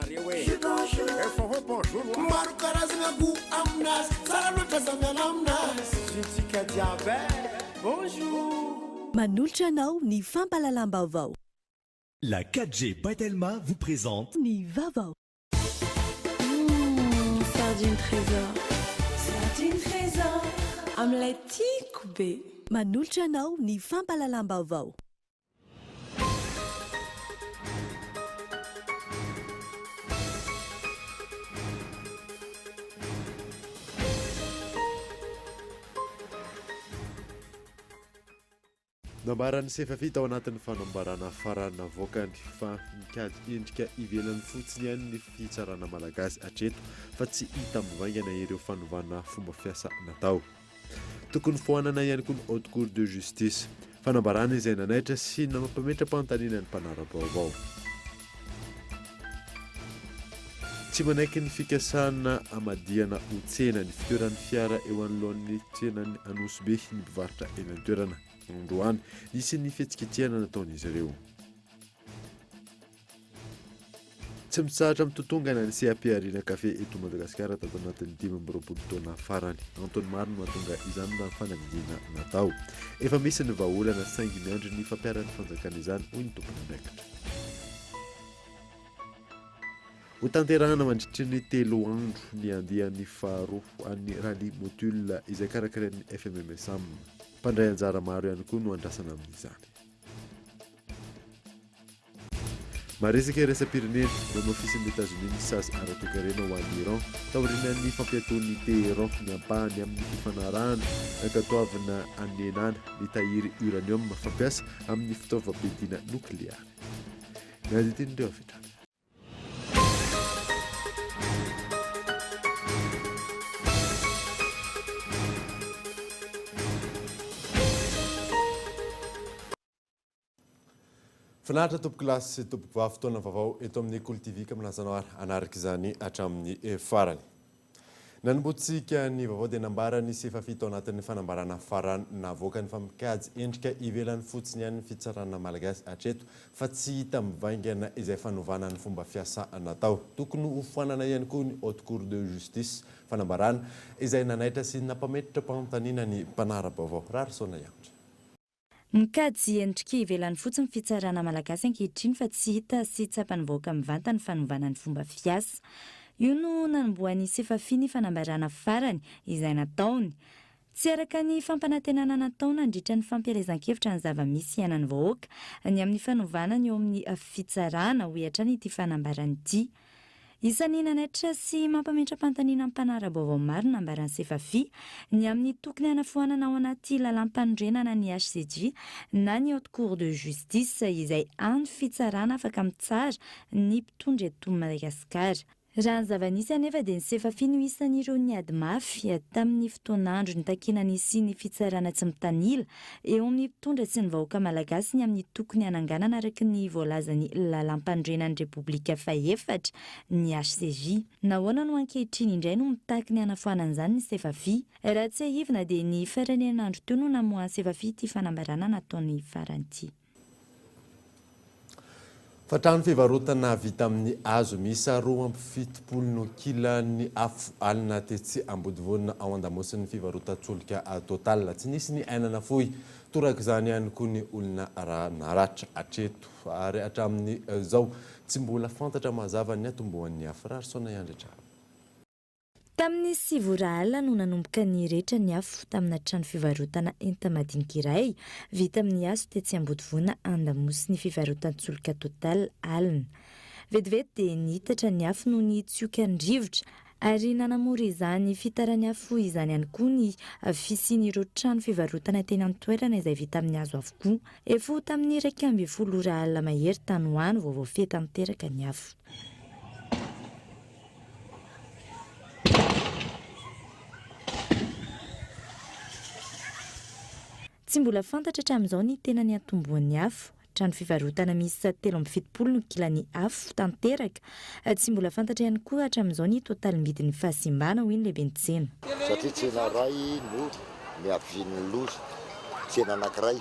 nareo e! Efa hoe bonjour oa! Maro karazagna goût aminazy, tsara loatra za miala aminazy. Zintsika jiaby e! Bonjour! Manolotra anao ny fampahalalam-baovao. La 4G by Telma vous présente. Ny vaovao. Humm sardine trésor. Sardine trésor amin'ilay tiako be. Manolotra anao ny fampahalalam-baovao. Nambaran'ny Sefafi tao anatin'ny fanambarana farany navoakany fa mikajy endrika ivelany fotsiny ihany ny fitsarana malagasy hatreto fa tsy hita mivaingana ireo fanovana fomba fiasa natao. Tokony foanana ihany koa ny Haute Cour de Justice. Fanambarana izay nanaitra sy nampametra-panontaniana ny mpanara-baovao. Tsy manaiky ny fikasana hamadihana ho tsena ny fitoeran'ny fiara eo anoloan'ny tsenan'i Anosibe ny mpivarotra eny an-toerana. Androany, nisy ny fihetsiketsehana nataon'izy ireo. Tsy mitsahatra mitotongana ny seha-pihariana kafe eto Madagasikara tato anatin'ny 25 taona farany. Antony maro no mahatonga izany raha ny fanadihadiana natao. Efa misy ny vahaolana saingy miandry ny fampiharan'ny fanjakana izany hoy ny tompon'andraikitra. Hotanterahana mandritry ny telo andro ny andiany faharoa an'ny Rallye Motul izay karakarain'ny FMMSAM. Mpandray anjara maro ihany koa no andrasana amin'izany. Maresaka iraisam-pirenena, nohamafisin'i Etazonia ny sazy ara-toekarena ho an'i Iran taorian'ny fampiatoan'i Téhéran ny ampahany amin'ny fifanarahana nankatoavina hanenana ny tahiry uranium fampiasa amin'ny fitaovam-piadiana nokleary. Ny andinindin'ireo avy hatrany. Finaritra tompokolahy sy tompokovavy fotoana vaovao eto amin'ny Kolo TV ka milaza anao ary hanaraka izany hatramin'ny farany. Nanombohantsika ny vaovao dia nambaran'ny Sefafi tao anatin'ny fanambarana farany navoakany fa mikajy endrika ivelany fotsiny ihany ny fitsarana malagasy hatreto fa tsy hita mivaingana izay fanovana ny fomba fiasa natao. Tokony hofoanana ihany koa ny Haute Cour de Justice, fanambarana izay nanaitra sy nampametra-panontaniana ny mpanara-baovao. Raharisaona Iandry. Mikajy endrika ivelany fotsiny ny fitsarana malagasy ankehitriny fa tsy hita sy tsapan'ny vahoaka mivantana ny fanovana ny fomba fiasa. Io no nanombohan'i Sefafi ny fanambarana farany izay nataony. Tsy araka ny fampanantenana natao nandritra ny fampielezan-kevitra ny zava-misy iainan'ny vahoaka ny amin'ny fanovana ny eo amin'ny fitsarana, hoy hatrany ity fanambarana ity. Isan'ny nanaitra sy mampametra-panontaniana ny mpanara-baovao maro ny nambaran'i Sefafi ny amin'ny tokony hanafoanana ao anaty lalàmpanorenana ny HCJ na ny Haute Cour de Justice izay hany fitsarana afaka mitsara ny mpitondra eto Madagasikara. Raha ny zava-nisy anefa dia ny Sefafi no isan'ireo niady mafy tamin'ny fotoan'andro nitakiana ny hisian'ny fitsarana tsy mitanila eo amin'ny mpitondra sy ny vahoaka malagasy ny amin'ny tokony hananganana araka ny voalazan'ny Lalàmpanorenan'ny Repoblika fahefatra ny HCJ. Nahoana no ankehitriny indray no mitaky ny hanafoanana izany ny Sefafi? Raha tsiahivina dia ny faran'ny herinandro teo no namoahan'ny Sefafi ity fanambarana nataony farany ity. Fa trano fivarotana vita amin'ny hazo miisa 72 no kilan'ny afo alina tetsy Ambodivona ao an-damosin'ny fivarotan-tsolika Total. Tsy nisy ny aina nafoy, torak'izany ihany koa ny olona naratra hatreto ary hatramin'izao tsy mbola fantatra mazava ny hatombohan'ny afo. Raharisaona Iandry hatrany. Tamin'ny sivy ora alina no nanomboka nirehetra ny afo tamina trano fivarotana enta-madinika iray vita amin'ny hazo tetsy Ambodivona andamosin'ny fivarotan-tsolika Total alina. Vetivety dia niitatra ny afo noho ny tsiokan'ny rivotra ary nanamora izany fitaran'ny afo izany ihany koa ny fisian'ireo trano fivarotana teny an-toerana izay vita amin'ny hazo avokoa. Efa ho tamin'ny 11 ora alina mahery tany ho any vao voafehy tanteraka ny afo. Tsy mbola fantatra hatramin'izao ny tena niantombohan'ny afo. Trano fivarotana miisa 73 no kilan'ny afo tanteraka. Tsy mbola fantatra ihany koa hatramin'izao ny totalim-bidin'ny fahasimbana, hoy ny lehiben'ny tsena. Satria tsena iray no niavian'ny loza, tsena anankiray.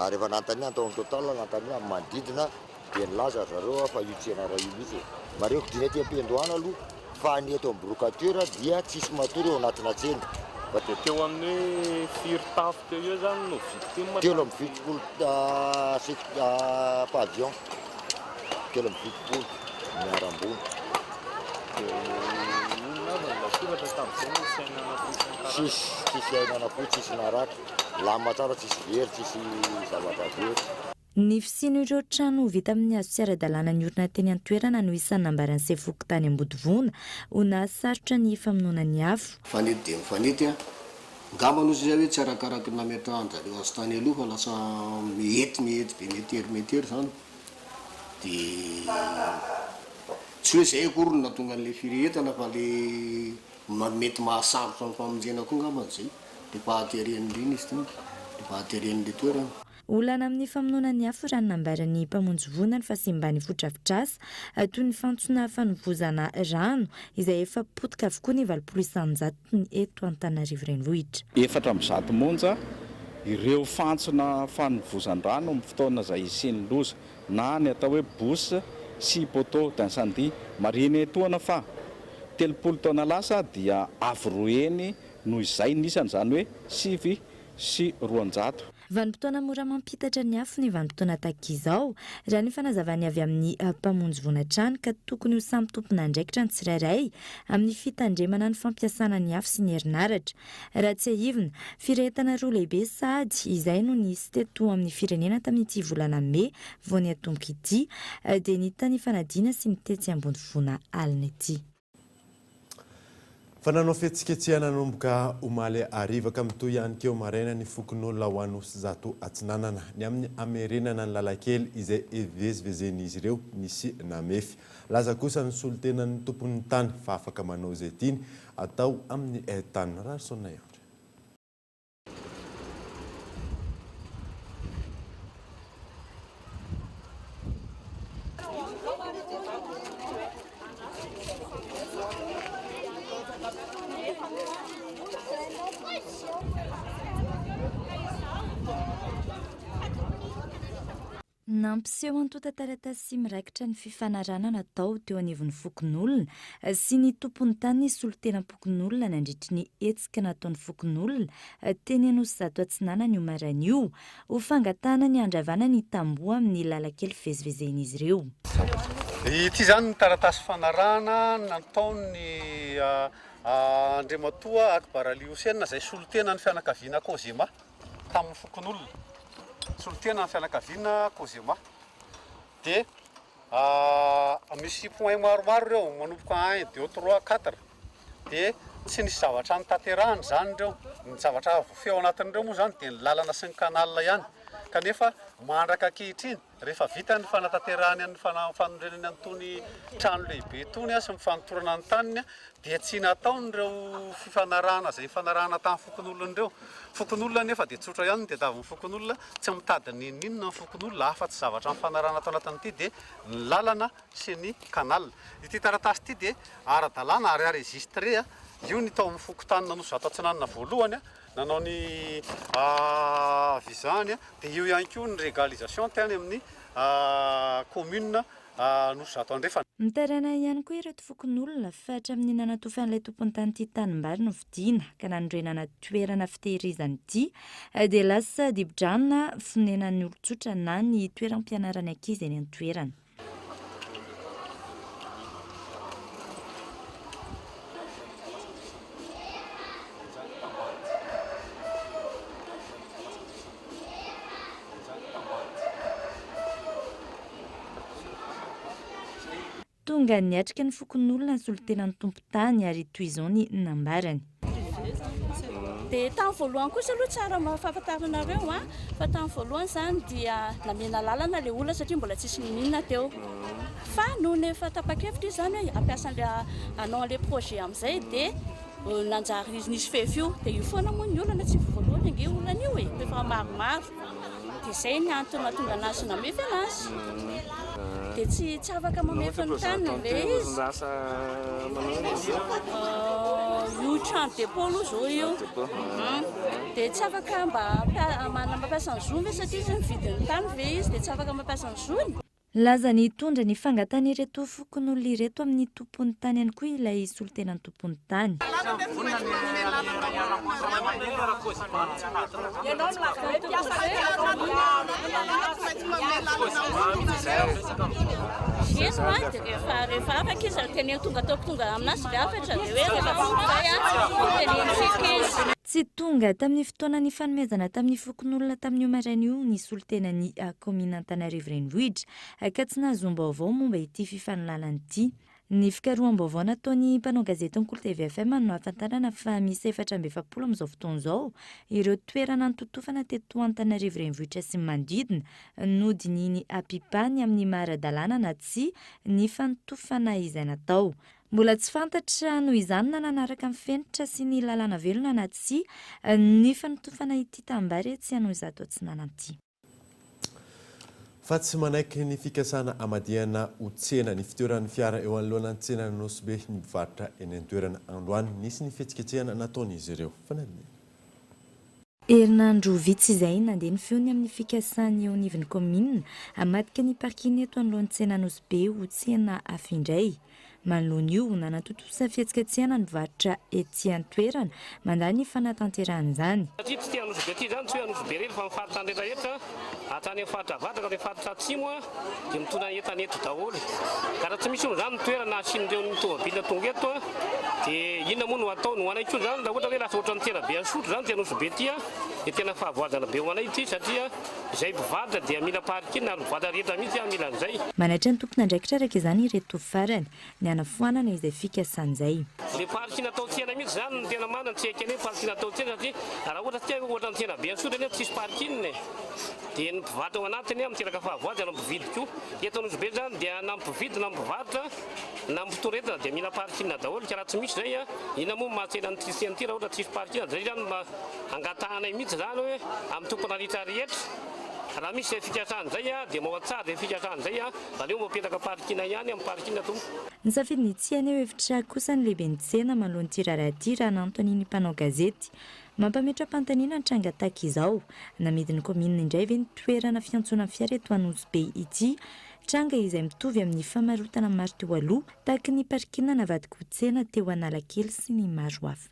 Ary efa nanontaniana tao amin'ny Total, nanontaniana amin'ny manodidina. Dia nilaza ry zareo fa io tsena iray io mihitsy e. Marihiko dina aty am-piandohana aloha fa ny eto Ambrocature dia tsisy matory ao anatina tsena. Dia teo amin'ny firy tafo teo eo izany no victime? 73 pavillon, 73 niharam-boina. Dia inona avy no lasibatra tamin'izay? Nisy aina nafoy sy ny taratra? Tsisy, tsisy aina nafoy, tsisy naratra. Milamina tsara, tsisy very, tsisy zavatra very. Ny fisian'ireo trano vita amin'ny hazo tsy ara-dalàna niorina teny an-toerana no isan'ny nambaran'ny sefo fokontany Ambodivona ho nahasarotra ny famonoana ny afo. Mifanety dia mifanety an! Angambany hozy izy hoe tsy arakaraky ny nametrahan-jareo azy tany aloha fa lasa mihety mihety be mietery mietery izany dia tsy hoe izay akory no nahatonga an'ilay firehetana fa le mety mahasarotra ny famonjena koa angambany izay, le fahateren'ireny izy ity, le fahateren'ilay toerana. Olana amin'ny famonoana ny afo raha ny nambaran'ny mpamonjy voina ny fahasimban'ny fotodrafitrasa toy ny fantsona fanovozana rano izay efa potika avokoa ny 80 isan-jatony eto Antananarivo Renivohitra. 104 monja ireo fantsona fanovozan-drano amin'ny fotoana izay hisian'ny loza na ny atao hoe bouche sy poteau d'incendie. Marihina etoana fa 30 taona lasa dia avo roa heny noho izay ny isany, izany hoe 209. Vanim-potoana mora mampitatra ny afo ny vanim-potoana tahaka izao, raha ny fanazavan'ny avy amin'ny mpamonjy voina hatrany ka tokony ho samy tompon'andraikitra ny tsirairay amin'ny fitandremana ny fampiasana ny afo sy ny herinaratra. Raha tsiahivina, firehetana roa lehibe sahady izay no nisy teto amin'ny firenena tamin'ity volana mey vao niatomboka ity, dia ny tany Ifanadiana sy ny tetsy Ambondivona alina ity. Fa nanao fihetsiketsehana nanomboka omaly hariva ka mitohy ihany keo maraina ny fokonolona ao Anosizato Atsinanana ny amin'ny hamerenana ny lalan-kely izay hivezivezen'izy ireo nisy namefy. Laza kosa ny solontenan'ny tompon'ny tany fa afaka manao izay tiany atao amin'ny tany. Raharisaona Andry. Nampiseho antontan-taratasy mirakitra ny fifanarahana natao teo anivon'ny fokonolona sy ny tompon'ny tany ny solontenam-pokonolona nandritry ny hetsika nataon'ny fokonolona teny Anosizato Atsinanana io maraina io ho fangatahana ny handravana ny tamboho amin'ny lalan-kely fivezivezen'izy ireo. Ity izany ny taratasy fanarahana nataon'ny Andriamatoa Akbarali Houssen izay solontenan'ny fianakaviana Cosema. tamin'ny fokonolona, solontena ny fianakaviana Cosema. Dia misy point maromaro ireo, manomboka un, deux, trois, quatre. Dia tsy nisy zavatra notanterahina izany ireo. Ny zavatra voafehy ao anatin'ireo moa izany dia ny lalana sy ny canal ihany. Kanefa mandraka ankehitriny, Rehefa vita ny fanatanterahany ny fanorenany an'itony trano lehibe itony sy ny fanotorana ny taniny dia tsy nataony ireo fifanarahana izay nifanarahana tamin'ny fokonolona ireo. Fokonolona anefa dia tsotra ihany ny tadiavin'ny fokonolona, tsy mitady n'inon'inona ny fokonolona afa-tsy zavatra nifanarahana tao anatin'ity dia ny lalana sy ny canal. Ity taratasy ity dia ara-dalàna ary enregistré, io ny tao amin'ny fokontanin'Anosizato Atsinanana voalohany. Nanao ny visa-ny dia io ihany koa ny régalisation tany amin'ny commune Anosizato Andrefana. Mitaraina ihany koa ireto fokonolona fa hatramin'ny nanatofan'ilay tompontany ity tanimbary novidiana ka nanorenana toerana fitehirizana ity dia lasa dibo-drano na fonenan'ny olon-tsotra na ny toeram-pianaran'ny ankizy eny an-toerana. Tonga niatrika ny fokonolona ny solontenan'ny tompon-tany ary toy izao ny nambarany. Dia tamin'ny voalohany kosa aloha tsara mba fahafantaranareo an, fa tamin'ny voalohany izany dia namena lalana ilay olona satria mbola tsisy n'inon'inona teo. Fa nony efa tapa-kevitra izy izany hoe hampiasa an'ilay hanao an'ilay projet amin'izay dia nanjary izy nisy fefy io. Dia io foana moa ny olana, tsy vao voalohany ange io olana io e, fa efa maromaro. Dia izay ny antony mahatonga anazy namefy anazy. Dia tsy tsy afaka mamefy ny taniny ve izy? Io trano dépôt aloha izao io. Dia tsy afaka mba mampiasa ny zony ve satria izy mividy ny tany ve izy dia tsy afaka mampiasa ny zony? Nilaza ny hitondra ny fangatahan'ireto fokonolona ireto amin'ny tompon'ny tany ihany koa ilay solontenan'ny tompon'ny tany. Tsy tonga tamin'ny fotoana nifanomezana tamin'ny fokonolona tamin'io maraina io ny solontenan'ny kaominina Antananarivo Renivohitra ka tsy nahazoam-baovao momba ity fifanolanana ity. Ny fikaroham-baovao nataon'ny mpanao gazety ny Kolo TV FM no nahafantarana fa miisa 44 amin'izao fotoana izao ireo toerana nototofana teto Antananarivo Renivohitra sy ny manodidina nodinihin'ny APIPA ny amin'ny maha ara-dalàna na tsia ny fanotofana izay natao. Mbola tsy fantatra noho izany na nanaraka ny fenitra sy ny lalàna velona na tsia ny fanotofana ity tanimbary etsy Anosizato Atsinanana ity. Fa tsy manaiky ny fikasana hamadihana ho tsena ny fitoeran'ny fiara eo anoloanan'ny tsenan'Anosibe ny mpivarotra eny an-toerana. Androany, nisy ny fihetsiketsehana nataon'izy ireo. Fanadihadiana. Herinandro vitsy izay, nandeha ny feony amin'ny fikasan'ny eo anivon'ny kaominina hamadika ny parking eto anoloan'ny tsena Anosibe ho tsena hafa indray. Manoloana io, nanatontosa fihetsiketsehana ny mpivarotra ety an-toerana mandà ny fanatanterahana izany. Satria tsy ity Anosibe ity izany, tsy hoe Anosibe irery fa ny faritany rehetra rehetra, hatrany amin'ny faritra avaratra ka hatrany amin'ny faritra atsimo dia mitondra ny entana eto daholo. Ka raha tsy misy moa izany ny toerana hasian'ireo ny tomobile tonga eto dia inona moa no atao? Ny ho anay koa izany raha ohatra hoe lasa ohatran'ny tsena be Isotry izany ity Anosibe ity dia tena fahavoazana be ho anay ity satria izay mpivarotra dia mila parking ary mpivarotra rehetra mihitsy mila an'izay. Manaitra ny tompon'andraikitra araka izany ireto farany ny hanafoanana izay fikasana izay. Le parking atao tsena mihitsy izany no tena marina, tsy ekena hoe parking atao tsena satria raha ohatra tsika hoe ohatran'ny tsena be Isotry anie tsisy parking e. Dia ny mpivarotra ao anatiny miteraka fahavoazana ny mpividy koa. Eto Anosibe izany dia na mpividy na mpivarotra na mpitondra entana dia mila parking daholo ka raha tsy misy izay inona moa no maha tsena an'ity tsena ity raha ohatra tsisy parking. Izay izany mba angatahanay mihitsy izany hoe amin'ny tompon'andraikitra rehetra raha misy izay fikasana izay dia mba ho tsara izay fikasana izay, aleo mba apetraka parking ihany amin'ny parking tompoko. Nisafidy ny tsy haneho hevitra kosa ny lehiben'ny tsena manoloana ity raharaha ity raha nanontanian'ny mpanao gazety. Mampametra-panontaniana ny tranga tahaka izao. Namidin'ny kaominina indray ve ny toerana fiantsonan'ny fiara eto Anosibe ity? Tranga izay mitovy amin'ny famarotana maro teo aloha, tahaka ny parking navadika ho tsena teo Analakely sy ny maro hafa.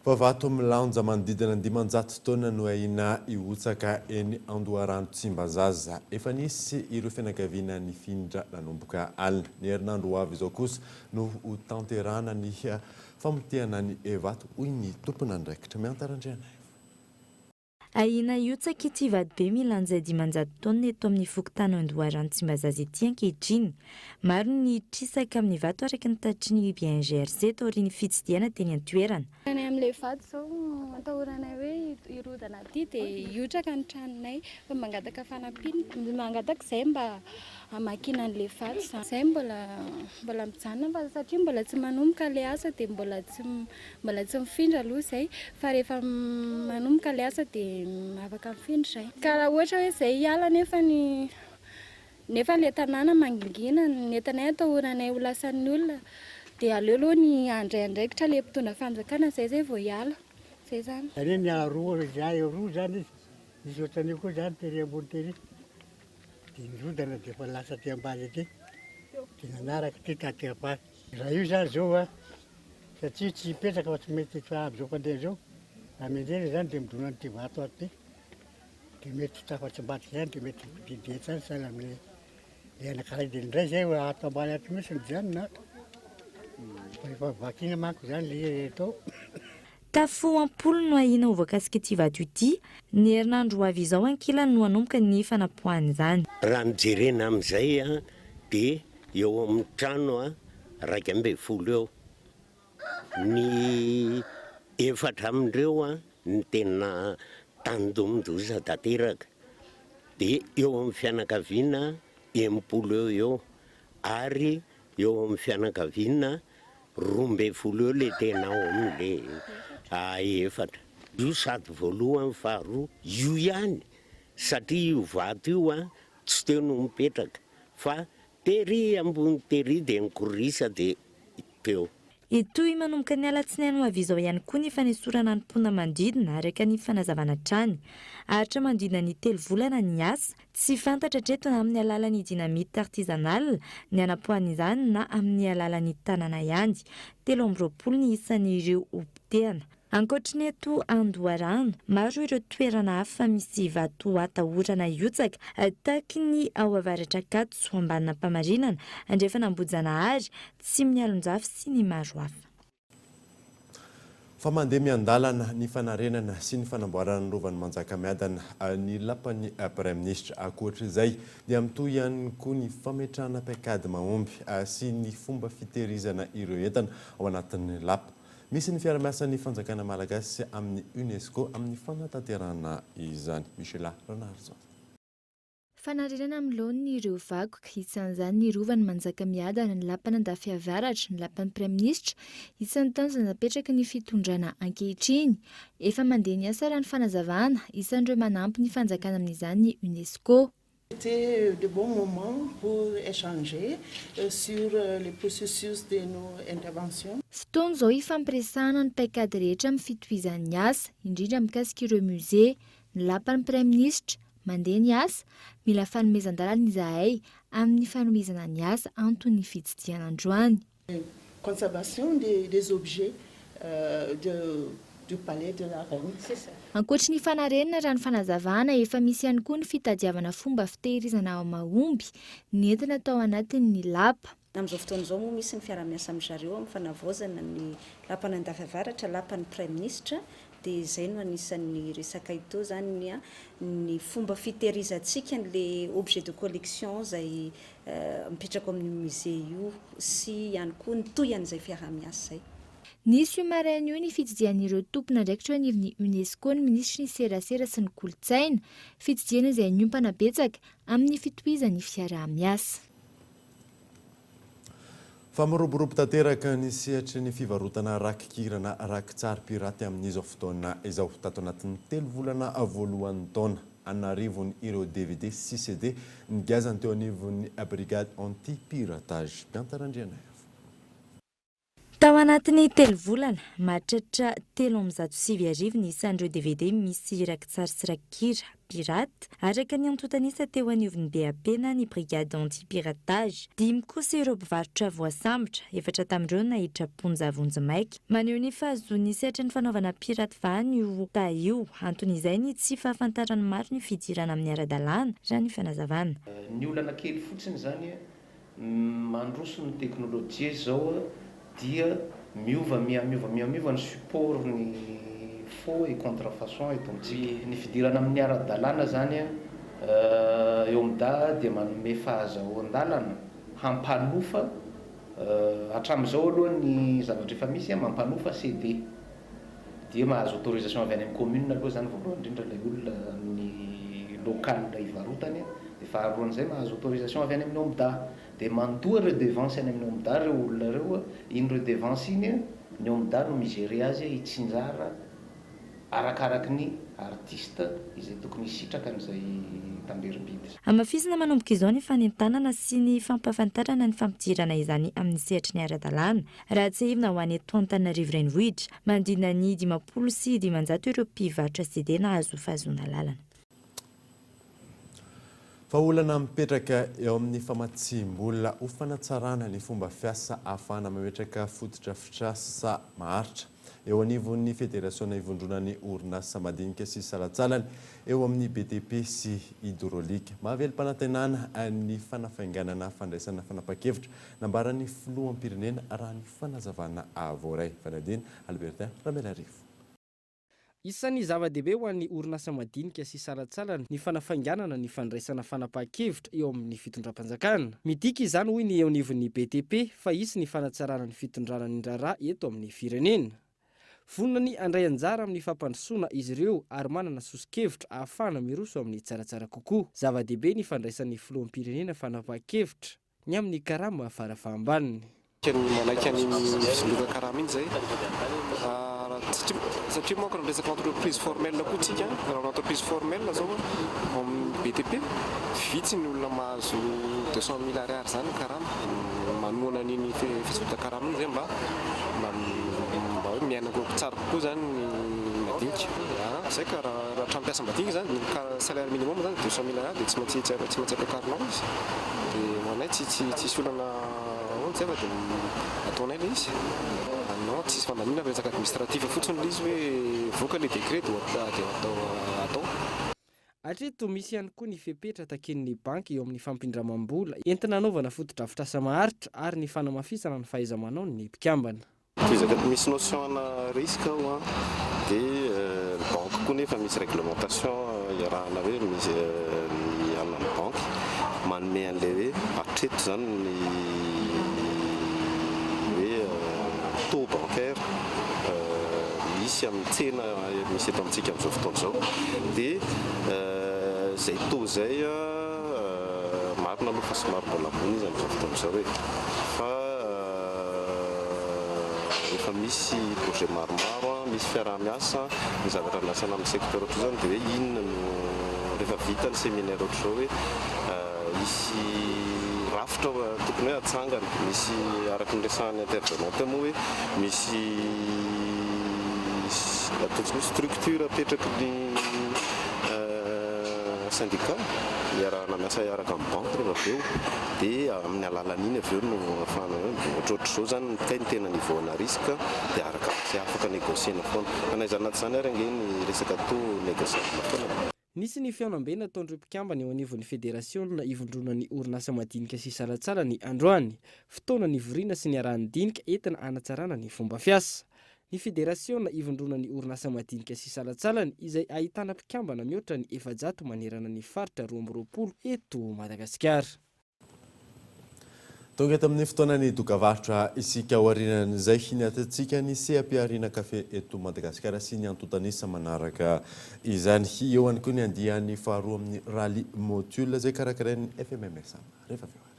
Vato milanja manodidina ny 500 taonina no ahiana hihotsaka eny Andoharano Tsimbazaza. Efa nisy ireo fianakaviana nifindra nanomboka alina. Ny herinandro ho avy izao kosa no hotanterahana ny Famotehana ny vato, hoy ny tompon'andraikitra. Miantara Randrianaivo. Ahiana hihotsaka ity vatobe milanja 500 taonina eto amin'ny fokontany Andoharano Tsimbazaza ity ankehitriny. Maro ny trisaka amin'ny vato araka ny tatitry ny BNGRC taorian'ny fitsidihana teny an-toerana. Ny amin'ilay vato izao atahoranay hoe hirodana aty dia hihotraka ny tranonay fa mangataka fanampiana, mangataka izahay mba hamakiana an'ilay vato izany. Izahay mbola mbola mijanona fa satria mbola tsy manomboka ilay asa dia mbola tsy mbola tsy mifindra aloha izay fa rehefa manomboka ilay asa dia afaka mifindra izay. Ka raha ohatra hoe izay hiala nefa ny nefa ilay tanàna mangingina, ny entanay atahoranay ho lasan'ny olona dia aleo aloha ny handray andraikitra ilay mpitondra fanjakana izay izay vao hiala. Izay izany. Izany hoe miala roa izahay roa izany izy, nisy ohatran'io koa izany tery ambony tery. Dia nirodana dia efa lasa aty ambany aty, dia nanaraka ity taty afara. Raha io izany izao an, satria tsy hipetraka fa tsy mety fa amin'izao fandeha izao, raha mianjera izany dia midona an'ity vato ato ity, dia mety ho tafatsimbadika ihany, dia mety ho didy etsy ihany sahala amin'ilay ilay anankiray. Dia indray izay ato ambany ato mihitsy no mijanona ato, fa efa vakiana manko izany ilay tao. Tafo am-polony no ahiana ho voakasik'ity vato ity. Ny herinandro ho avy izao ankilany no hanomboka ny fanapoahana izany. Raha ny jerena amin'izay dia eo amin'ny trano 11 eo. Ny efatra amin'ireo no tena tandindomin-doza tanteraka. Dia eo amin'ny fianakaviana 60 eo eo ary eo amin'ny fianakaviana 12 eo le tena ao amle efatra. Io sady voalohany faharoa io ihany satria io vato io an tsy teo no mipetraka fa tery ambony tery dia nikorisa dia teo. Hitohy manomboka ny alatsinainy ho avy izao ihany koa ny fanesorana ny mponina manodidina, araka ny fanazavana hatrany. Haharitra manodidina ny telo volana ny asa. Tsy fantatra hatreto na amin'ny alalan'ny dynamite artisanale ny hanapoahana izany na amin'ny alalan'ny tanana ihany. 23 ny isan'ireo hopotehana. Ankoatry ny eto Andoharano, maro ireo toerana hafa misy vato atahorana hiotsaka, tahaky ny ao Avaratr'Ankatso, Ambanin'Ampamarinana, Andrefan'Ambohijanahary, Tsimialonjafy sy ny maro hafa. Fa mandeha miandalana ny fanarenana sy ny fanamboarana ny Rovan'i Manjakamiadana, ny lapan'ny Praiminisitra. Ankoatra izay dia mitohy ihany koa ny fametrahana paikady mahomby sy ny fomba fitehirizana ireo entana ao anatin'ny lapa. Misy ny fiara-miasan'ny fanjakana malagasy amin'ny Unesco amin'ny fanatanterahana izany. Michela Ranarison. Fanarenana amin'ny laoniny ireo vakoka, isan'izany ny Rovan'i Manjakamiadana, ny Lapan'Andafiavaratra, ny Lapan'ny Praiminisitra, isan'ny tanjona napetraky ny fitondrana ankehitriny. Efa mandeha ny asa raha ny fanazavana, isan'ireo manampy ny fanjakana amin'izany ny Unesco. C'était de bons moments pour échanger sur le processus de nos interventions. Fotoana izao hifampiresahana ny paikady rehetra amin'ny fitohizan'ny asa, indrindra mikasika ireo musée, ny lapan'ny praiminisitra, mandeha ny asa, mila fanomezan-dalana izahay amin'ny fanohizana ny asa anton'ny fitsidihana androany. Conservation des objets du palais de la reine. Ankoatry ny fanarenana raha ny fanazavana, efa misy ihany koa ny fitadiavana fomba fitehirizana mahomby nentina tao anatin'ny lapa. Amin'izao fotoana izao moa misy ny fiaraha-miasa amin-dry zareo amin'ny fanavaozana ny lapan'Andafiavaratra, lapan'ny Praiminisitra, dia izay no anisan'ny resakay teo izany ny fomba fitehirizantsika an'ilay objet de collection izay mipetraka ao amin'io musée io sy ihany koa ny tohian'izay fiaraha-miasa izay. Nisy io maraina io ny fitsidihan'ireo tompon'andraikitra eo anivon'ny Unesco ny minisitry ny serasera sy ny kolontsaina, fitsidihana izay niompana betsaka amin'ny fitohizan'ny fiaraha-miasa. Fa miroborobo tanteraka ny sehatry ny fivarotana rakikira na rakitsary piraty amin'izao fotoana izao. Tato anatin'ny telo volana voalohan'ny taona, an'arivony ireo dvd sy CD nigiazany teo anivon'ny Brigade anti-piratage. Bianta Randrianaivo. Tao anatin'ny telo volana, mahatratra 93 ny isan'ireo dvd misy rakitsary sy rakikira pirate, araka ny antontan'isa teo anivon'ny BAP na ny Brigade anti-piratage. Dimy kosa ireo mpivarotra voasambotra, efatra tamin'ireo naiditra am-ponja vonjimaika. Maneho ny fahazoan'ny sehatry ny fanaovana piraty vahana io taha io. Anton'izay ny tsy fahafantaran'ny maro ny fidirana amin'ny ara-dalàna, raha ny fanazavana. Ny olana kely fotsiny izany Mandroso ny teknolojia izao dia miova miha-miova miha-miova ny support ny faux et contrefaçon eto amintsika. Ny fidirana amin'ny ara-dalàna izany eo OMDA dia manome fahazahoan-dalana hampanofa, hatramin'izao aloha ny zavatra efa misy mampanofa CD. Dia mahazo autorisation avy any amin'ny commune aloha izany voalohany indrindra ilay olona amin'ny local ivarotany, dia faharoan'izay mahazo autorisation avy any amin'ny OMDA. Dia mandoa redevance any amin'ny OMDA ireo olona ireo, iny redevance iny ny OMDA no mi-gerer azy hitsinjara arakaraky ny artiste izay tokony hisitraka an'izay tamberim-bidy. Hamafisina manomboka izao ny fanentanana sy ny fampahafantarana ny fampidirana izany amin'ny sehatry ny ara-dalàna. Raha tsiahivina ho an'ny eto Antananarivo Renivohitra, manodidina ny 550 ireo mpivarotra CD nahazo fahazoana lalana. Fa olana mipetraka eo amin'ny famatsiam-bola ho fanatsarana ny fomba fiasa ahafahana mametraka fotodrafitrasa maharitra eo anivon'ny federasiona ivondronan'ny orinasa madinika sy salantsalany eo amin'ny BTP sy Hydraulique. Mahavelom-panantenana ny fanafainganana fandraisana fanapahan-kevitra Nambaran'ny filoham-pirenena raha ny fanazavana voaray. Fanadihadiana, Albertin Ramelarivo. Isan'ny zava-dehibe ho an'ny orinasa madinika sy salantsalany ny fanafainganana ny fandraisana fanapahan-kevitra eo amin'ny fitondram-panjakana. Midika izany hoy ny eo anivon'ny BTP fa hisy ny fanatsarana ny fitondrana ny raharaha eto amin'ny firenena. Vonona ny handray anjara amin'ny fampandrosoana izy ireo ary manana soso-kevitra ahafahana miroso amin'ny tsaratsara kokoa. Zava-dehibe ny fandraisan'ny filoham-pirenena fanapahan-kevitra. Ny amin'ny karama farafahambaniny. Manaiky an'iny fisondrotan karama iny zay satria manko raha miresaka entreprise formelle koa tsika, raha entreprise formelle zao ao amin'ny BTP vitsy ny olona mahazo 200 mille ariary zany ny karama. manohana an'iny fisondrotan-karama iny zay mba mba mba hoe miaina tsara kokoa zany ny madinika. Zay ka raha raha trano mpiasa madinika zany ny salaire minimum zany 200 mille ariary dia tsy maintsy tsy maintsy ampiakarinao izy. Dia ho anay tsy tsy tsisy olana ahoana zay fa dia ataonay ilay izy. Non, tsisy fandaniana fa resaka administratif fotsiny ilay izy hoe mivoaka ilay décret dia dia atao atao. Hatreto, misy ihany koa ny fepetra takian'ny banky eo amin'ny fampindramam-bola entina hanaovana fotodrafitrasa maharitra ary ny fanamafisana ny fahaiza-manaon'ny mpikambana. Tohizako eto, misy notion ana risque ao an, dia ny banque koa nefa misy réglementation iarahana hoe misy ny an'ny banque manome an'ilay hoe hatreto izany ny hoe taux bancaire misy amin'ny tsena misy eto amintsika amin'izao fotoana izao dia izay taux izay marina aloha fa somary mbola ambony izy amin'izao fotoana izao e fa efa misy projet maromaro misy fiaraha-miasa ny zavatra andrasana amin'ny secteur ohatr'izao izany dia hoe inona no rehefa vita ny séminaire ohatr'izao hoe hisy rafitra tokony hoe hatsangana misy araka ny resahan'ny intervenant teo moa hoe misy ataontsika hoe structure apetraky ny syndicat iarahana miasa hiaraka amin'ny banky rehefa avy eo dia amin'ny alalan'iny avy eo no ahafahana hoe ohatrohatr'izao izany ny kay ny tena niveau ana risque dia arakarak'izay afaka négocier-na foana fa na izany na tsy izany ary ange ny resaka taux négociable foana. Nisy ny fihaonambe nataon'ireo mpikambana eo anivon'ny federasiona ivondronan'ny orinasa madinika sy salantsalany androany. Fotoana nivoriana sy niaraha-nidinika entina hanatsarana ny fomba fiasa. Ny federasiona ivondronan'ny orinasa madinika sy salantsalany izay ahitana mpikambana mihoatra ny 400 manerana ny faritra 22 eto Madagasikara. Tonga eto amin'ny fotoanan'ny dokavarotra isika aorianan'izay hiniatantsika ny seha-pihariana kafe eto Madagasikara sy ny antontan'isa manaraka izany. Eo ihany koa ny andiany faharoa amin'ny Rallye Motul izay karakarain'ny FMMSA rehefa avy eo ary.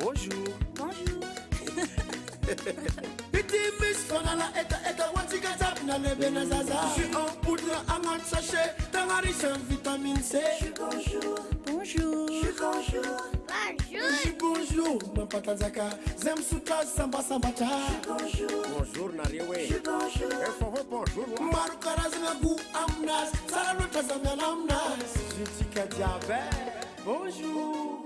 Bonjour. Bonjour. Petit miss fanala eta eta wantsika jiaby na lehibe na zaza. Jus en poudre agnaty sachet tegna riche en vitamine C. Jus bonjour. Bonjour. Jus bonjour. Bonjour. Jus bonjour mampatanjaka zay misotro azy sambasambatra. Jus bonjour. Bonjour nareo e. Jus bonjour. Efa hoe bonjour wa. Maro karazagna goût aminazy tsara loatra za miala aminazy. Jus tsika jiaby e. Bonjour.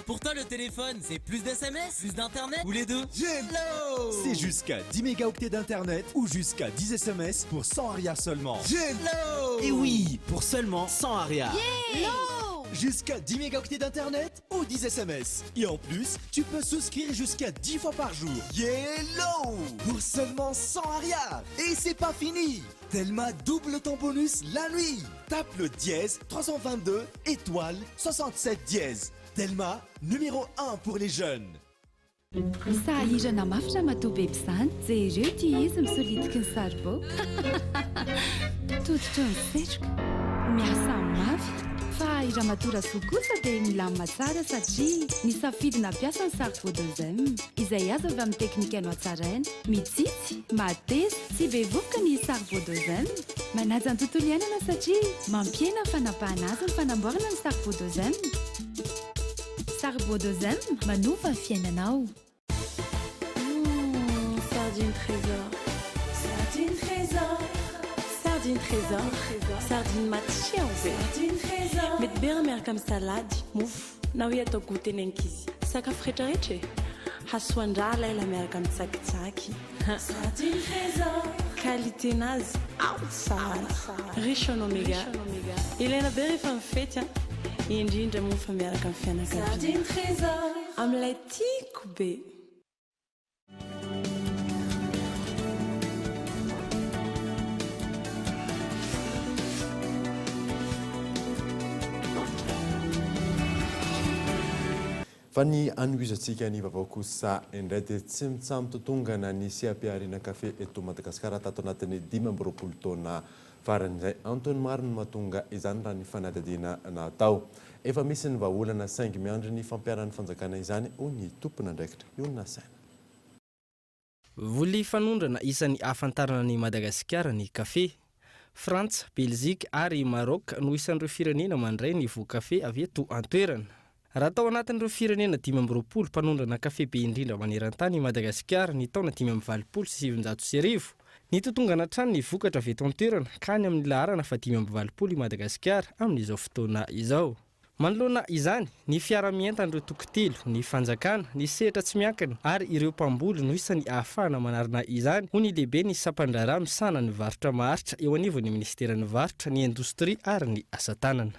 Pour toi, le téléphone, c'est plus d'SMS, plus d'internet ou les deux Hello C'est jusqu'à 10 mégaoctets d'internet ou jusqu'à 10 SMS pour 100 ariary seulement. Hello Et oui, pour seulement 100 ariary. Yeah Jusqu'à 10 mégaoctets d'internet ou 10 SMS. Et en plus, tu peux souscrire jusqu'à 10 fois par jour. Yellow Pour seulement 100 ariary. Et c'est pas fini Telma double ton bonus la nuit. Tape le dièse 322 étoile 67 dièse. Telma, numéro 1 pour les jeunes. Sahirana mafy ramatoa beby izany. Jereo ity izy misolitiky ny saribao. Tototra ny setroka. Miasa mafy. Fa i ramatoa Rasoa kosa dia milamina tsara satria nisafidy nampiasa ny saribao deuxième izay azo avy amin'ny teknika nohatsaraina. Mitsitsy, mateza, tsy be vovoka ny saribao deuxième. Manaja ny tontolo iainana satria mampihena ny fanapahana azy ny fanamboarana ny saribao deuxième. Saribao deuxième, manova ny fiainanao. Mmh, sardine trésor. Sardine trésor. Sardine trésor. Sardine matsiro be. Sardine trésor. Mety be raha miaraka amin'ny salady, mofo, na hoe atao goûter ny ankizy. Sakafo rehetrarehetra e. Hasoan-draha laila miaraka amin'ny tsakitsaky. Sardine trésor. Qualité nazy ao tsara. Riche en oméga. Ilaina be rehefa mifety an. Indrindra moa fa miaraka amin'ny fianakaviana. Sardine trésor. Amin'ilay tiako be. Fa ny hanohizantsika ny vaovao kosa indray dia tsy mitsaha-mitotongana ny seha-pihariana kafe eto Madagasikara tato anatin'ny 25 taona farany izay. Antony maro no mahatonga izany raha ny fanadihadiana natao. Efa misy ny vahaolana saingy miandry ny fampiharan'ny fanjakana izany hoy ny tompon'andraikitra. Ionona saina. Voly fanondrana isan'ny ahafantarana an'i Madagasikara ny kafe. Frantsa, Belzika ary Maroc no isan'ireo firenena mandray ny voan-kafe avy eto an-toerana. Raha tao anatin'ireo firenena 25 mpanondrana kafe be indrindra maneran-tany i Madagasikara ny taona 1985, nitotongana hatrany ny vokatra avy eto an-toerana ka any amin'ny laharana faha-85 i Madagasikara amin'izao fotoana izao. Manoloana izany, ny fiarahamientan'ireo toko telo, ny fanjakana, ny sehatra tsy miankina ary ireo mpamboly no isan'ny ahafahana manarina izany, hoy ny lehiben'ny sampandraharaha misahana ny varotra maharitra eo anivon'ny minisiteran'ny Varotra, ny Indostria ary ny Asa tanana.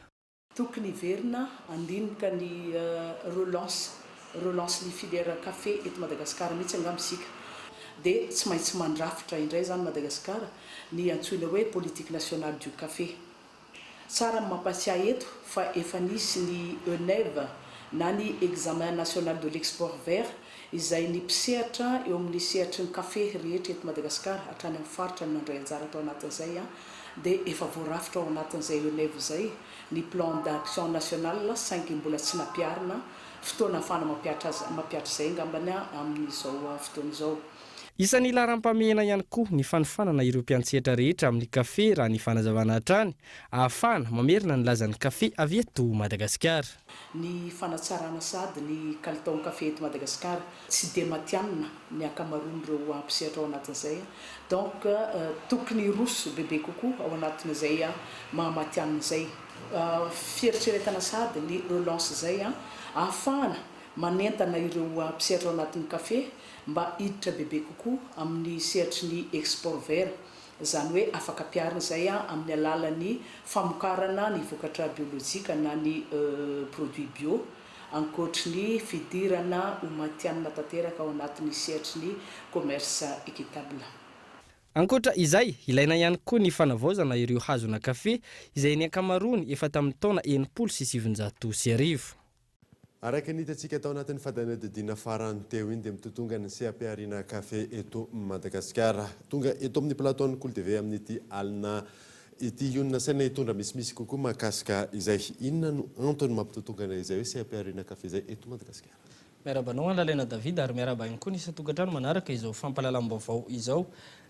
Tokony hiverina handinika ny relance, relance ny filière café eto Madagasikara mihitsy angamba isika. Dia tsy maintsy mandrafitra indray izany Madagasikara ny antsoina hoe politique nationale du café. Tsara ny mampatsiahy eto fa efa nisy ny ENEV na ny Examen National de l'Export Vert izay ny mpisehatra eo amin'ny sehatry ny kafe rehetra eto Madagasikara hatrany amin'ny faritra no nandray anjara tao anatin'izay dia efa voarafitra ao anatin'izay ENEV izay ny Plan d'action national saingy mbola tsy nampiharina fotoana ahafahana mampihatra azy mampihatra izay angambany amin'izao fotoana izao. Isan'ny laharam-pahamehana ihany koa ny fanofanana ireo mpiantsehatra rehetra amin'ny kafe raha ny fanazavana hatrany, ahafahana mamerina ny lazan'ny kafe avy eto Madagasikara. Ny fanatsarana sady ny kalitaon'ny kafe eto Madagasikara, tsy dia matihanina ny ankamaroan'ireo mpisehatra ao anatin'izay, donc tokony hiroso bebe kokoa ao anatin'izay maha matihanina izay. Fieritreretana sady ny relance izay ahafahana manentana ireo mpisehatra ao anatin'ny kafe mba hiditra bebe kokoa amin'ny sehatry ny export vert, izany hoe afaka ampiharina izay amin'ny alalan'ny famokarana ny vokatra biolojika na ny produits bio, ankoatry ny fidirana ho matihanina tanteraka ao anatin'ny sehatry ny commerce équitable. Ankoatra izay, ilaina ihany koa ny fanavaozana ireo hazona kafe izay ny ankamaroany efa tamin'ny taona 1960. Araka ny hitantsika tao anatin'ny fanadihadiana farany teo iny dia mitotonga ny seha-pihariana kafe eto Madagasikara. Tonga eto amin'ny plateau an'ny Kolo TV amin'ity alina ity io no nasaina hitondra misimisy kokoa mahakasika izay. Inona no antony mampitotongana izay hoe seha-pihariana kafe izay eto Madagasikara? Miarahaba anao Lalaina David ary miarahaba ihany koa ny isan-tokantrano manaraka izao fampahalalam-baovao izao.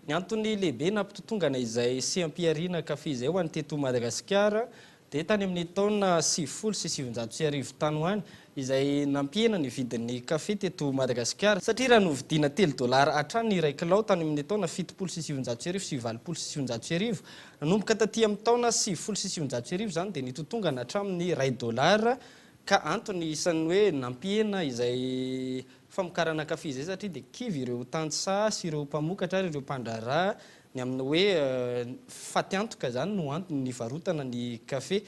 Ny antony lehibe nampitotongana izay seha-pihariana kafe izay ho an'ny teto Madagasikara Dia tany amin'ny taona 1990 tany ho any, izay nampihena ny vidin'ny kafe teto Madagasikara, satria raha novidiana telo dolara hatrany ny iray kilao tany amin'ny taona 1970 sy 1980, nanomboka taty amin'ny taona 1990 izany dia nitotongana hatramin'ny iray dolara, ka antony isan'ny hoe nampihena izay famokarana kafe izay satria dia kivy ireo tantsaha sy ireo mpamokatra ary ireo mpandraharaha Ny amin'ny hoe fatiantoka izany no antony nivarotana ny kafe.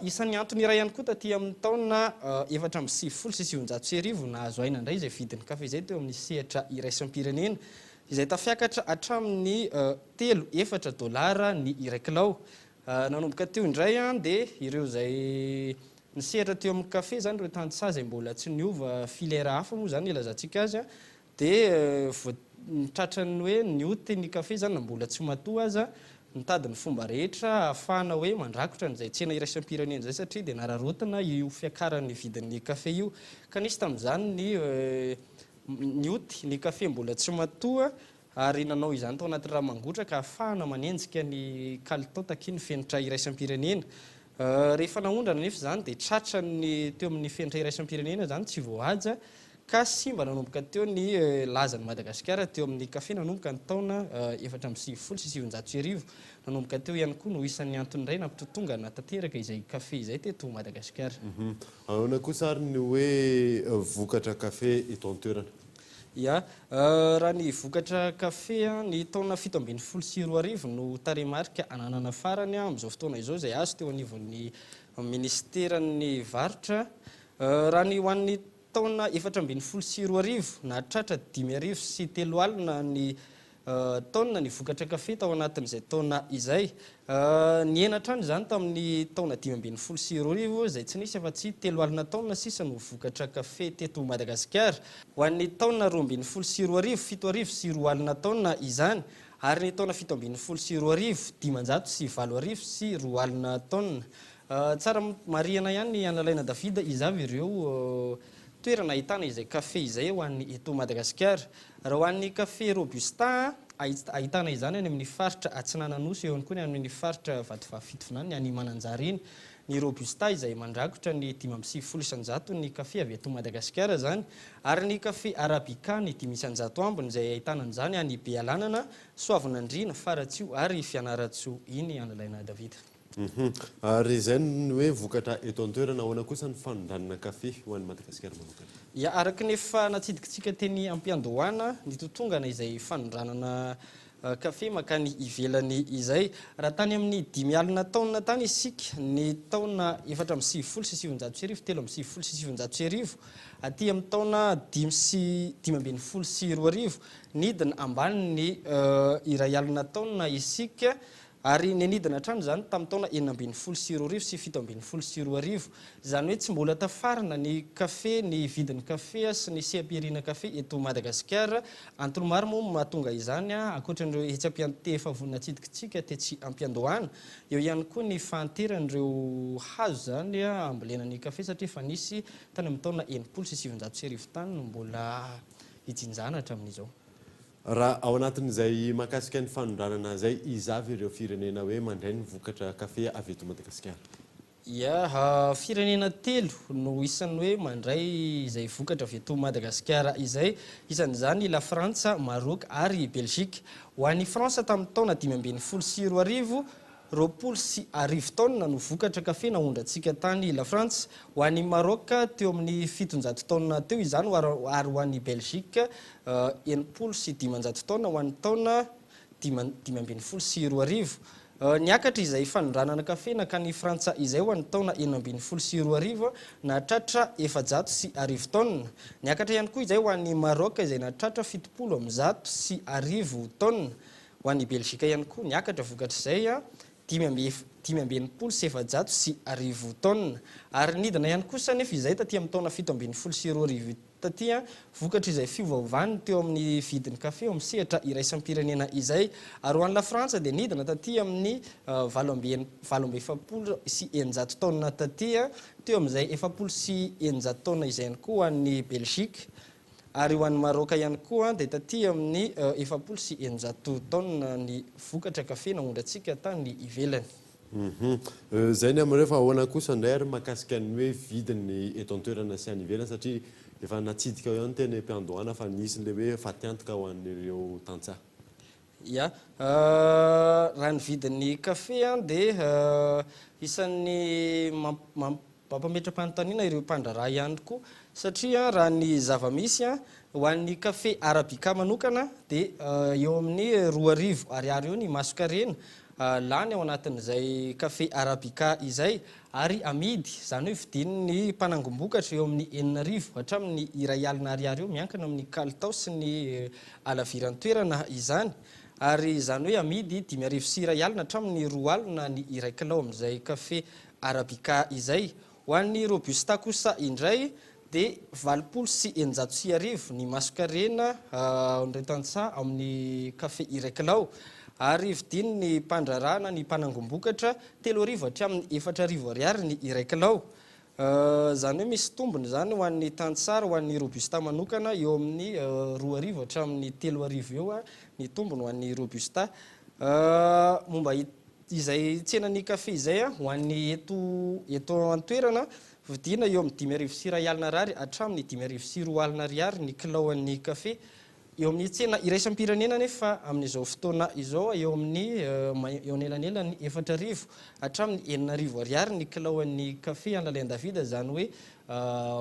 Isan'ny antony iray ihany koa taty amin'ny taona 1994 nahazo aina indray izay vidin'ny kafe izay teo amin'ny sehatra iraisam-pirenena izay tafiakatra hatramin'ny telo, efatra dolara ny iray kilao. Nanomboka teo indray dia ireo izay nisehatra teo amin'ny kafe izany ireo tantsaha izay mbola tsy niova filière hafa moa izany ilazantsika azy Dia vao tratran'ny hoe nioty ny kafe izany na mbola tsy matoa aza, nitady ny fomba rehetra ahafahana hoe mandrakotra an'izay tsena iraisam-pirenena izay satria dia nararaotina io fiakaran'ny vidin'ny kafe io. Ka nisy tamin'izany ny nioty ny kafe mbola tsy matoa ary nanao izany tao anaty rà mangotraka ahafahana manenjika ny kalitao takian'ny fenitra iraisam-pirenena. Rehefa naondrana anefa izany dia tratran'ny teo amin'ny fenitra iraisam-pirenena izany tsy voahaja ka simba nanomboka teo ny lazan'i Madagasikara teo amin'ny kafe nanomboka ny taona 1994. Nanomboka teo ihany koa no isan'ny antony iray nampitotongana tanteraka izay kafe izay teto Madagasikara. Ahoana kosa ary ny hoe vokatra kafe eto an-toerana? Ya, raha ny vokatra kafe, ny taona 2017 no tarehimarika ananana farany amin'izao fotoana izao izay azo teo anivon'ny minisiteran'ny varotra. Raha ny ho an'ny taona 2014, nahatratra 3005 ny taonina ny vokatra kafe tao anatin'izay taona izay. Nihena hatrany izany tamin'ny taona 2015 izay tsy nisy afa-tsy 30 taonina sisa no vokatra kafe teto Madagasikara. Ho an'ny taona 2012, 2007 taonina izany ary ny taona 2017, 2005 taonina. Tsara marihana ihany Analalaina David, iza avy ireo toerana ahitana izay kafe izay ho an'ny eto Madagasikara. Raha ho an'ny kafe Robusta, ahitana izany any amin'ny faritra Atsinanan'Nosy, eo ihany koa ny any amin'ny faritra Vatovavy Fitovinany, any Mananjary iny. Ny Robusta izay mandrakotra ny 95 isan-jaton'ny kafe avy eto Madagasikara izany, ary ny kafe Arabica ny 5 isan-jato ambiny izay ahitana an'izany any Bealanana, Soavinandriana, Faratsiho ary Fianarantsoa iny Analaina David. Hum. Ary izay ny hoe vokatra eto an-toerana, ahoana kosa ny fanondranana kafe ho an'i Madagasikara manokana? Ya, araka ny efa natsidikitsika teny am-piandohana, nitotongana izay fanondranana kafe mankany ivelany izay. Raha tany amin'ny 50 taonina tany isika ny taona 1994, 1993, aty amin'ny taona dimy sy 2015, nidina ambanin'ny 1000 taonina isika Ary nianidina hatrany izany tamin'ny taona 2016 sy 2017. Izany hoe tsy mbola tafarina ny kafe, ny vidin'ny kafe sy ny seha-pihariana kafe eto Madagasikara. Antony maro moa no mahatonga izany, ankoatra an'ireo etsy ampiantefa natsidikitsika tetsy ampiandohana. Eo ihany koa ny fahanteran'ireo hazo izany hambolena ny kafe satria efa nisy tany amin'ny taona 1960 tany no mbola ijinjana hatramin'izao. Raha ao anatin'izay mahakasika ny fanondranana izay, iza avy ireo firenena hoe mandray ny vokatra kafe avy eto Madagasikara? Ia, firenena telo no isan'ny hoe mandray izay vokatra avy eto Madagasikara izay. Isan'izany i Lafrantsa, Maroc ary Belgique. Ho an'i France tamin'ny taona 2015, 1020 taonina no vokatra kafe naondrantsika tany Lafrantsa. Ho an'i Maroc, teo amin'ny 700 taonina teo izany ary ho an'i Belgique, 560 taonina ho an'ny taona 2015. Niakatra izay fanondranana kafe nankany Frantsa izay ho an'ny taona 2016, nahatratra 1400 taonina. Niakatra ihany koa izay ho an'i Maroc izay nahatratra 1170 taonina. Ho an'i Belzika ihany koa, niakatra vokatr'izay 1465 taonina. Ary nidina ihany kosa anefa izay taty amin'ny taona 2017 taty, vokatr'izay fiovaovany teo amin'ny vidin'ny kafe eo amin'ny sehatra iraisam-pirenena izay. Ary ho an'i Lafrantsa dia nidina taty amin'ny 648 taonina taty, teo amin'izay 640 taonina izay ihany koa ho an'i Belgique. Ary ho an'i Maraoka ihany koa dia taty amin'ny 640 taonina ny vokatra kafe naondrantsika tany ivelany. Hum. Izay ny amin'ireo fa ahoana kosa indray ary mahakasika ny hoe vidiny eto an-toerana sy any ivelany satria efa natsidika ao ihany teny am-piandohana fa nisy ilay hoe fatiantoka ho an'ireo tantsaha. Ya. Raha ny vidin'ny kafe dia isan'ny mampametra-panontaniana ireo mpandraharaha ihany koa satria raha ny zava-misy ho an'ny kafe Arabica manokana dia eo amin'ny 2000 ariary eo ny masonkarena lany ao anatin'izay kafe Arabica izay ary amidy, izany hoe vidian'ny mpanangom-bokatra eo amin'ny 6000 hatramin'ny 1000 ariary eo miankina amin'ny kalitao sy ny Halaviran-toerana izany, ary izany hoe amidy 2005 hatramin'ny 2000 ny iray kilao amin'izay kafe Arabica izay. Ho an'ny Robusta kosa indray dia 1680 ny masonkarena an'ireo tantsaha amin'ny kafe iray kilao, ary vidian'ny mpandraharaha na ny mpanangom-bokatra 3000 hatramin'ny 4000 ariary ny iray kilao. Izany hoe misy tombony izany ho an'ny tantsaha, ho an'ny Robusta manokana, eo amin'ny 2000 hatramin'ny 3000 eo ny tombony ho an'ny Robusta. Momba izay tsenan'ny kafe izay, ho an'ny eto eto an-toerana, vidiana eo amin'ny 2005 ariary hatramin'ny 2005 ariary ny kilaon'ny kafe. Eo amin'ny tsena iraisam-pirenena anefa amin'izao fotoana izao, eo amin'ny eo anelanelan'ny 4000 hatramin'ny 6000 ariary ny kilaon'ny kafe any Lalain-Davida, izany hoe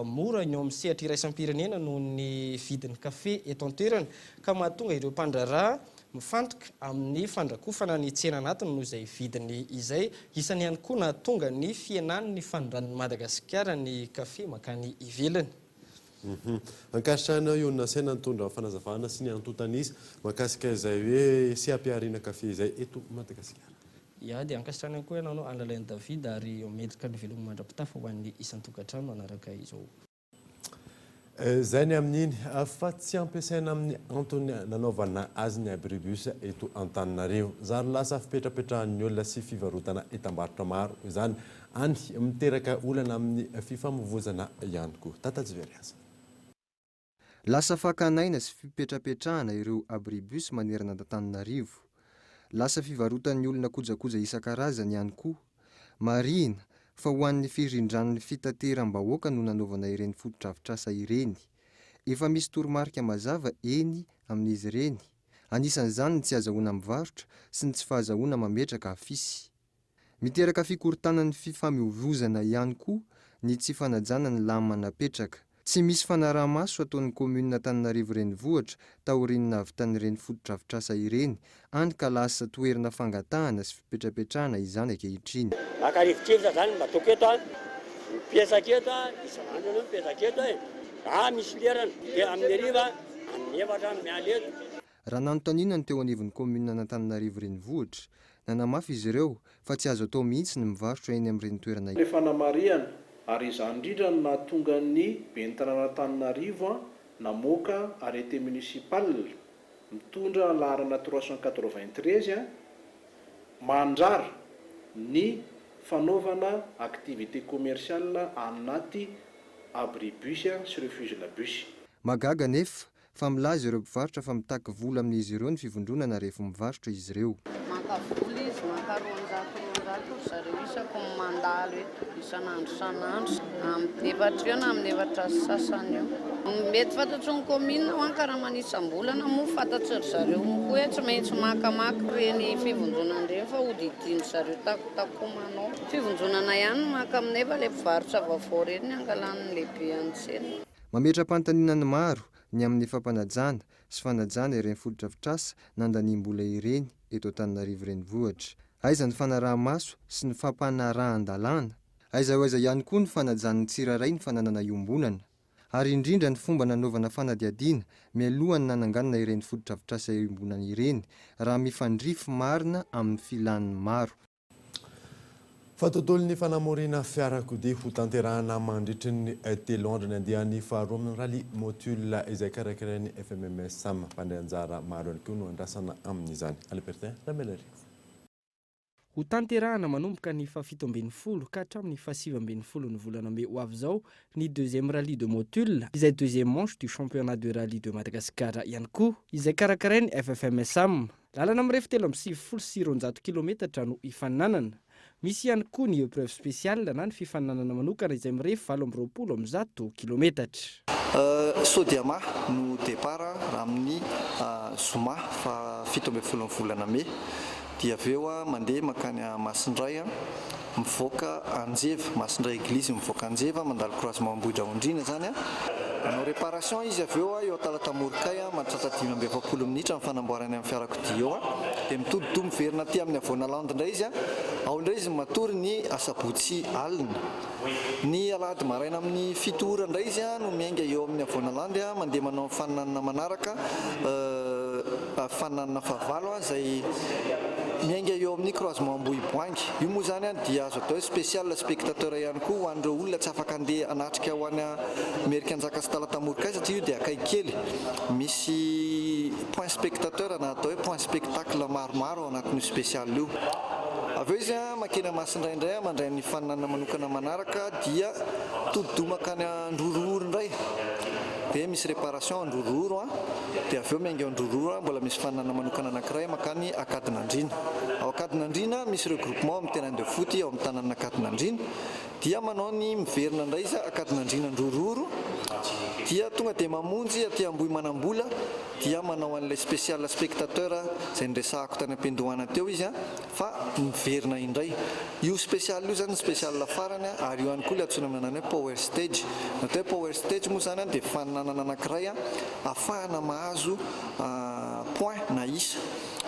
mora ny eo amin'ny sehatra iraisam-pirenena noho ny vidin'ny kafe eto an-toerana, ka mahatonga ireo mpandraharaha mifantoka amin'ny fandrakofana ny tsena anatiny noho izay vidiny izay. Isany ihany koa nahatonga ny fihenan'ny fanondran'i Madagasikara ny kafe mankany ivelany. Ankasitrahina io nasaina nitondra fanazavana sy ny antontan'isa mahakasika izay hoe seha-pihariana kafe izay eto Madagasikara. Ya, dia ankasitrahina ihany koa ianao Anlalain'i David ary mendrika ny veloma mandra-pitafa ho an'ny isan-tokantrano hanaraka izao. Izay ny amin'iny, fa tsy ampiasaina amin'ny antony nanaovana azy ny abribus eto Antananarivo. Zary lasa fipetrapetrahan'ny olona sy fivarotana entam-barotra maro izany. Any miteraka olana amin'ny fifamoivozana ihany koa. Tata Tsiveriaza. Lasa fakan'aina sy fipetrapetrahana ireo abribus manerana an'Antananarivo. Lasa fivarotan'ny olona kojakoja isan-karazany ihany koa. Marihina fa ho an'ny firindran'ny fitateram-bahoaka no nanaovana ireny fotodrafitrasa ireny. Efa misy toromarika mazava eny amin'izy ireny, anisan'izany ny tsy azahoana mivarotra sy ny tsy fahazahoana mametraka afisy. Miteraka fikorontanan'ny fifamoivoizana ihany koa ny tsy fanajana ny lamina napetraka. Tsy misy fanaraha-maso ataon'ny kaominina Antananarivo Renivohitra taorian'ny nahavitan'ireny fotodrafitrasa ireny, hany ka lasa toerana fangatahana sy fipetrapetrahana izany ankehitriny. Maka rivotr'rivotra zany mba ataoko eto an, mipetraka eto an, isan'andro aloha mipetraka eto e, za misy lerany de amin'ny hariva amin'ny efatra miala eto. Raha nanontaniana ny teo anivon'ny kaomininan'Antananarivo Renivohitra, nanamafy izy ireo fa tsy azo atao mihitsy ny mivarotra eny amin'ireny toerana Ilay fanamarihana, ary izany indrindra no nahatonga ny Ben'ny tanàn'Antananarivo namoaka arrêté municipal mitondra laharana 393 mandrara ny fanaovana activité commerciale anaty abri bus sy refuge la bus. Mahagaga anefa fa milaza ireo mpivarotra fa mitaky vola amin'izy ireo ny fivondronana rehefa mivarotra izy ireo. Maka vola izy, maka 200 200 ry zareo isaky ny mandalo eto, isan'andro isan'andro, amin'ny efatra eo na amin'ny efatra sy sasany eo. Mety fantatry ny kaominina ho an karamany isam-bolana moa fantatry ry zareo koa hoe tsy maintsy makamaka ireny fivondronana ireny fa hodidian-dry zareo takotakomana ao. Fivondronana ihany no maka aminay fa ilay mpivarotra vaovao ireny ny angalan'ny lehibe an'ny tsena. Mametra-panontaniana ny maro ny amin'ny fampanajana sy fanajana ireny fotodrafitrasa nandaniam-bola ireny eto Antananarivo Renivohitra. Aiza ny fanaraha-maso sy ny fampanarahan-dalàna? Aiza ho aiza ihany koa ny fanajan'ny tsirairay ny fananana iombonana? Ary indrindra ny fomba nanaovana fanadihadiana mialohan'ny nananganana ireny fotodrafitrasa iombonana ireny raha mifandrify marina amin'ny filan'ny maro. Fa tontolon'ny fanamoriana fiarakodia ho tanterahana mandritry ny telo andro ny andiany faharoa amin'ny Rallye Motul izay karakarain'ny FMMSM. Mpandray anjara maro ihany koa no andrasana amin'izany. Albertin Ramelarivo. Ho tanterahana manomboka ny faha-17 ka hatramin'ny faha-19 ny volana mey ho avy izao ny deuxième rallye de Motul izay deuxième manche du championnat de rallye de Madagascar ihany koa izay karakarain'ny FFMSM. Lalana mirefy 293 kilometatra no hifaninanana. Misy ihany koa ny épreuve spéciale na ny fifaninanana manokana izay mirefy 128 kilometatra. Sodiama no départ amin'ny zoma faha 17 ny volana mey dia avy eo mandeha mankany Masindray mivoaka Anjeva, Masindray Eglise mivoaka Anjeva mandalo croisement Ambohidraondriana izany. Manao réparation izy avy eo eo Talata-Morokay mahatratra 45 minitra ny fanamboarany amin'ny fiarakodia eo dia mitodi-doha miverina aty amin'ny Havoana-Land indray izy, ao indray izy matory ny asabotsy alina. Ny alahady maraina amin'ny fito ora indray izy no miainga eo amin'ny Havoana-Land mandeha manao ny faninanana manaraka, faninanana fahavalo izay miainga eo amin'ny croisement Ambohiboahangy. Io moa izany dia azo atao hoe spécial spectateur ihany koa ho an'ireo olona tsy afaka handeha hanatrika ho any Imerikanjaka sy Talatamorokay satria io dia akaiky kely. Misy point spectateur na atao hoe point spectacle maromaro ao anatin'io spécial io. Avy eo izy mankeny Masindray indray mandray ny faninanana manokana manaraka dia todi-doha mankany Androroro indray dia misy réparation Androroro dia avy eo miainga eo Androroro mbola misy faninanana manokana anankiray mankany Ankadinandriana. Ao Ankadinandriana misy regroupement amin'ny terrain de foot ao amin'ny tanànan'Ankadinandriana dia manao ny miverina indray izy Ankadinandriana Androroro dia tonga dia mamonjy aty Ambohimanambola dia manao an'ilay spécial spectateur izay niresahako tany am-piandohana teo izy fa miverina indray. Io spécial io izany no spécial farany ary io ihany koa ilay antsoina amin'ny anarana hoe power stage. Ny atao hoe power stage moa izany dia faninanana anankiray ahafahana mahazo point na isa.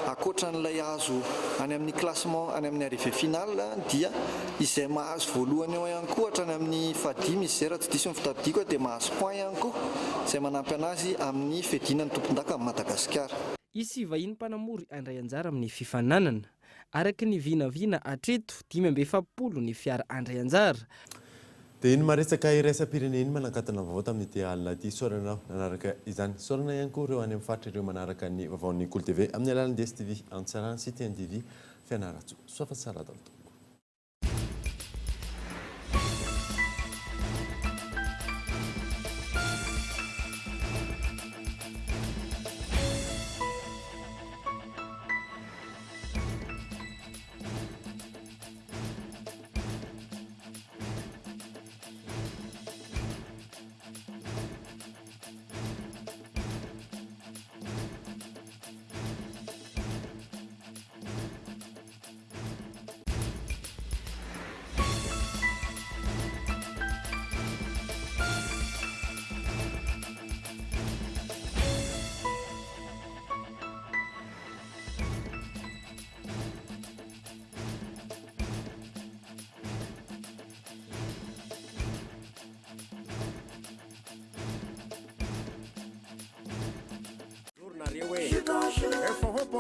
Ankoatra an'ilay azo any amin'ny classement any amin'ny arrivée finale dia izay mahazo voalohany eo ihany koa hatrany amin'ny fahadimy izy izay raha tsy diso ny fitadidiako dia mahazo point ihany koa izay manampy anazy amin'ny fiadiana ny tompondaka amin'i Madagasikara. Hisy vahiny mpanamory handray anjara amin'ny fifaninanana. Araka ny vinavina hatreto, 45 ny fiara handray anjara. Dia iny maresaka iraisam-pirenena iny manakatona vaovao tamin'ity alina ity. Isaorana anao nanaraka izany. Isaorana ihany koa ireo any amin'ny faritra ireo manaraka ny vaovaon'ny Kolo TV amin'ny alalan'ny DSTV Antsiraha sy TNTV Fianarantsoa. Soa fa tsara daholo tompoko.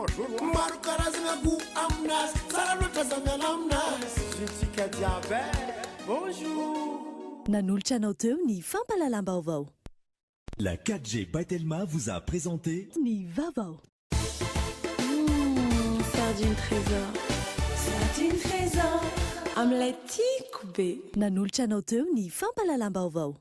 Maro karazagna goût aminazy, tsara loatra za miala aminazy. Jus-ntsika jiaby e! Bonjour! Nanolotra anao teo ny fampahalalam-baovao. La 4G by Telma vous a présenté Ny vaovao. Mmh, sardine trésor. Sardine trésor. Amin'ilay tiako be. Nanolotra anao teo ny fampahalalam-baovao.